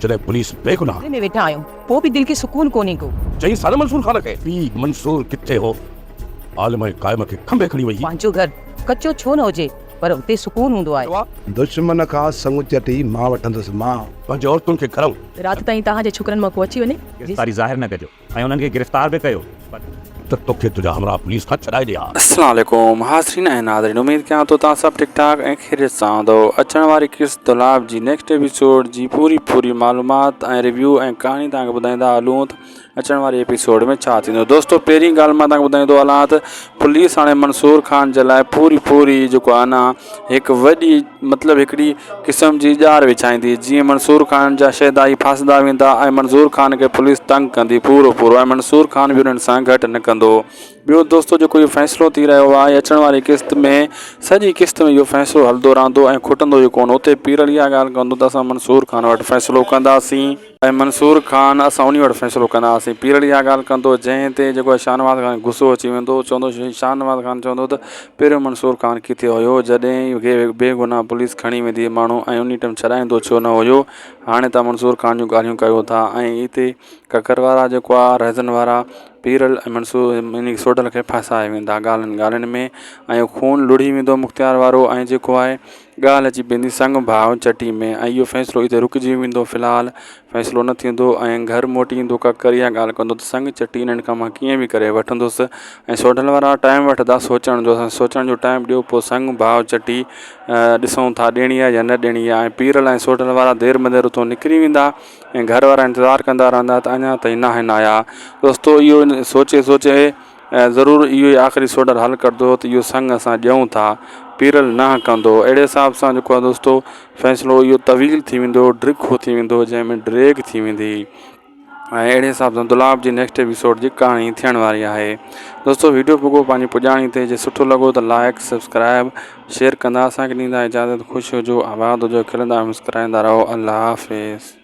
جڏهن پوليس بيگناهه. ۾ ويٺا آهيون پوء به دل کي سڪون ڪونهي ڪو. چئين سال منصور خان کي. پيء منصور ڪٿي هو؟ عالم ۽ قائم کي کنڀي کڻي وئي. پنهنجو گهر ڪچو ڇو نه هجي پر اتي سڪون هوندو آهي. دشمن کان سڱ چٽي مان وٺندس مان. پنهنجي عورتن کي گهرئون. رات تائين توهان جي ڇوڪرن مان ڪو اچي وڃي. گرفتاري ظاهر نه ڪجو. ۽ انهن کي گرفتار به ڪيو پر. ته توکي تنهنجا همراهه پوليس کان ڇڏائي ڏي ها. السلام عليڪم حاضرين ۽ ناظرين اميد ڪيان ٿو توهان سڀ ٺيڪ ٺاڪ ۽ خيريت سان هوندو اچڻ واري قسط دولاب جي نيڪسٽ ايپيسوڊ جي پوري پوري معلومات ۽ ريويو ۽ ڪهاڻي توهان کي ٻڌائيندا هلون ته اچڻ واري ايپيسوڊ ۾ ڇا ٿيندو دوستو پهرين ڳالهه مان توهان کي ٻڌائيندو هلان ته پوليس هاڻي منصور خان جي لاء پوري پوري جيڪو آهي نه هڪ وڏي مطلب هڪڙي قسم جي ڄار وڇائيندي، جيئن منصور خان جا شيدائي ڦاسندا ويندا ۽ منظور خان کي پوليس تنگ ڪندي پورو پورو ۽ منصور خان به انهن سان گهٽ نه ڪندو. ٻيو دوستو جيڪو اهو فيصلو ٿي رهيو آهي اچڻ واري قسط ۾ سڄي قسط ۾ اهو فيصلو هلندو رهندو ۽ کٽندو ئي ڪونه اتي پيرل اها ڳالهه ڪندو ته اسان منصور خان وٽ فيصلو ڪنداسين. ۽ منصور خان اسان انهي وٽ فيصلو ڪنداسين. پيرل اها ڳالهه ڪندو جنهن تي جيڪو آهي شاهنواز خان کي غصو اچي ويندو چوندو شاهنواز خان چوندو ته پهريون منصور خان ڪٿي هيو جڏهن کي بيگناهه پوليس کڻي ويندي هئي ماڻهو ۽ انهي ٽيم ڇڏائيندو ڇو نه هيو هاڻي توهان منصور خان جون ڳالهيون ڪيو ٿا ۽ هتي ڪڪر وارا جيڪو آهي رهزن وارا پيرل ۽ منصور انهي سوڍل کي ڦاسائي ويندا ڳالهين ڳالهين ۾ ۽ خون لڙهي ويندو مختيار وارو ۽ جيڪو آهي ڳالهه اچي پوندي سڱ ڀاء چٽي ۾ ۽ اهو فيصلو اتي رڪجي ويندو في الحال فيصلو نه ٿيندو ۽ گهر موٽي ايندو ڪڪر اها ڳالهه ڪندو ته سڱ چٽي انهن کان مان ڪيئن به ڪري وٺندس ۽ سوڍل وارا ٽائيم وٺندا سوچڻ جو اسان سوچڻ جو ٽائيم ڏيو پوء سڱ ڀاء چٽي ڏسون ٿا ڏيڻي آهي يا نه ڏيڻي آهي ۽ پيرل ۽ سوڍل وارا دير ۾ دير اتو نڪري ويندا ۽ گهر وارا انتظار ڪندا رهندا ته اڃا تائين ناهن آيا دوستو اهو سوچي سوچي ۽ ضرور اهو ئي آخري سوڍل حل ڪڍندو ته اهو سڱ اسان ڏيون ٿا، پيرل ناهه ڪندو. اهڙي حساب سان جيڪو آهي دوستو فيصلو اهو طويل ٿي ويندو، ڊگهو ٿي ويندو، جنهن ۾ ڊريگ ٿي ويندي ۽ اهڙي حساب سان دولاب جي نيڪسٽ ايپيسوڊ جي ڪهاڻي ٿيڻ واري آهي. دوستو ويڊيو پڳو پنهنجي پڄاڻي تي جي سٺو لڳو ته لائڪ سبسڪرائب شيئر ڪندا اسان کي ڏيندا اجازت خوش هجو آباد هجو کلندا مسڪرائيندا رهو الله حافظ.